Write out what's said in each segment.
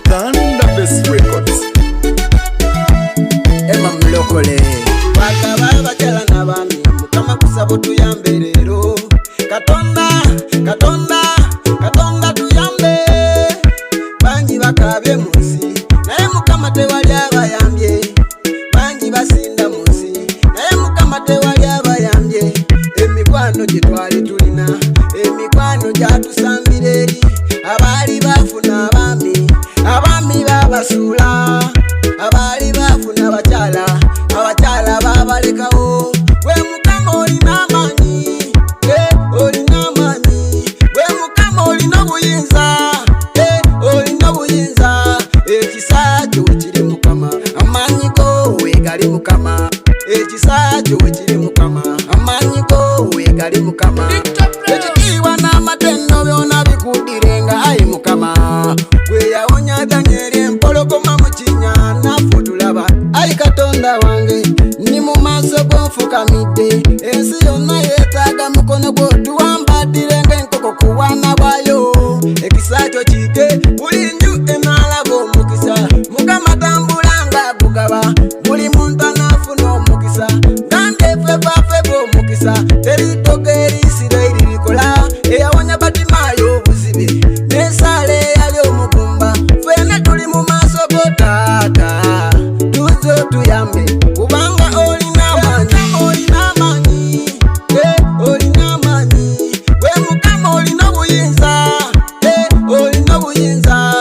Thunder Best Records. Emma Mulokole. Bakaba abakyala n'abaami Mukama kusaba otuyambe leero Katonda, Katonda, Katonda tuyambe Bangi bakaabye mu nsi naye Mukama tewali abayambye Bangi basinda mu nsi naye Mukama tewali abayambye Emikwano gye twali tulina emikwano gyatusambira eri abaali bafuna abaami abaami babasuula abaali bafuna abakyala abakyala babalekawo gwe mukama olina amaanyi eh, olina amaanyi gwe mukama olina obuyinza eh, olina obuyinza ekisa kyo kiri mukama amaanyi go wegali mukama ekisa kyo kiri mukama amaanyi go wegali mukama ekitiibwa n'amatendo byona bikuddirenga ayi mukama gwe yawonya danyeri empologoma mu kinya naffe tulaba ayi katonda wange ndi mu maaso gonfukamidde ensi yonna yeetaaga mukono gwo tuwambaddire ng'enkoko ku bwana bwayo ekisa kyo kiike buli nju enaalaba omukisa mukama tambula nga gugaba buli muntu anaafuna omukisa gambye ffe bafe b'omukisa teri ttogo erisirairi likola eyawonya batimaayo obuzibe n'esaala eyali omugumba ffena tuli mu maaso go taata tuze otuyambe kubanga olina amaanyi olina amaanyi eh, olina amaanyi gwe mukama olina obuyinza eh, olina obuyinza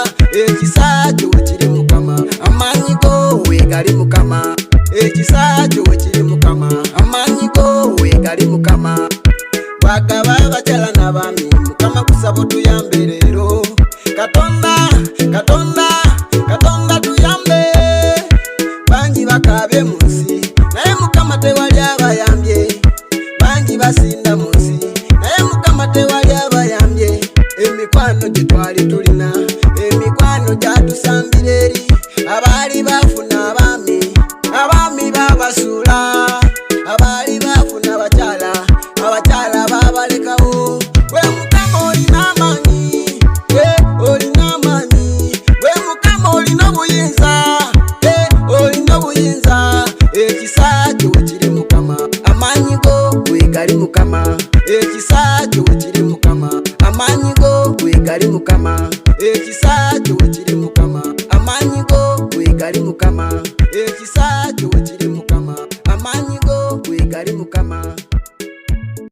ekisa kyo kiri mukama amaanyi go wegali mukama ekisa kyo kiri mukama amaanyi go wegali mukama Bagaba abakyala n'abaami mukama kusaba otuyambe leero Katonda, Katonda, Katonda tuyambe Bangi bakaabye mu nsi naye mukama tewali abayambye Bangi basinda mu nsi naye mukama tewali abayambye Emikwano gye twali tulina emikwano gyatusambira eri abaali bafuna abaami abaami babasuula abaali bafuna abakyala abakyala babalekawo gwe mukama olina amaanyi eh, olina amaanyi gwe mukama olina obuyinza eh, olina obuyinza ekisa kyo kiri mukama amaanyi go wegali mukama ekisa kyo kiri mukama amaanyi go wegali mukama ekisa kyo kiri mukama amaanyi go wegali mukama ekisa kyo kiri mukama amaanyi go wegali mukama.